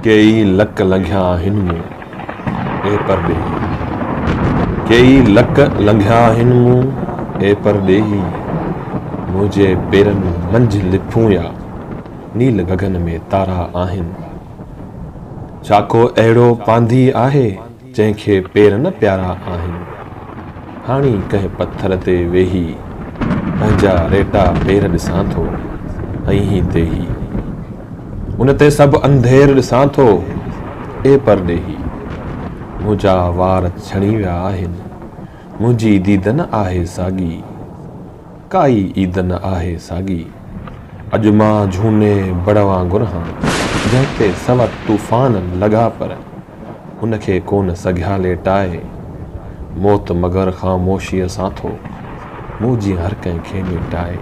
ڪيئي لڪ لنگهيا آهن مون، اي پرڏيهي. ڪيئي لڪ لنگهيا آهن مون، اي پرڏيهي. منهنجي پيرن منجهه لڦون يا نيل گگن ۾ تارا آهن. ڇا ڪو اهڙو پانڌي آهي جنهن کي پير نه پيارا آهن. هاڻي ڪنهن پٿر تي ويهي پنهنجا ريٽا پير ڏسان ٿو ۽ هي تي هي. ان تي سڀ انڌير ڏسان ٿو اي پرڏيهي. منهنجا وار ڇڻي ويا آهن، منهنجي ديد نه آهي ساڳي. ڪائي عيد نه آهي ساڳي. اڄ مان جهوني بڙ وانگر هان، جنهن تي سوا طوفان لڳا پر ان کي ڪونه سگهيا ليٽائي. موت مگر خاموشيء سان ٿو مون جيئن هر ڪنهن کي ميٽائي.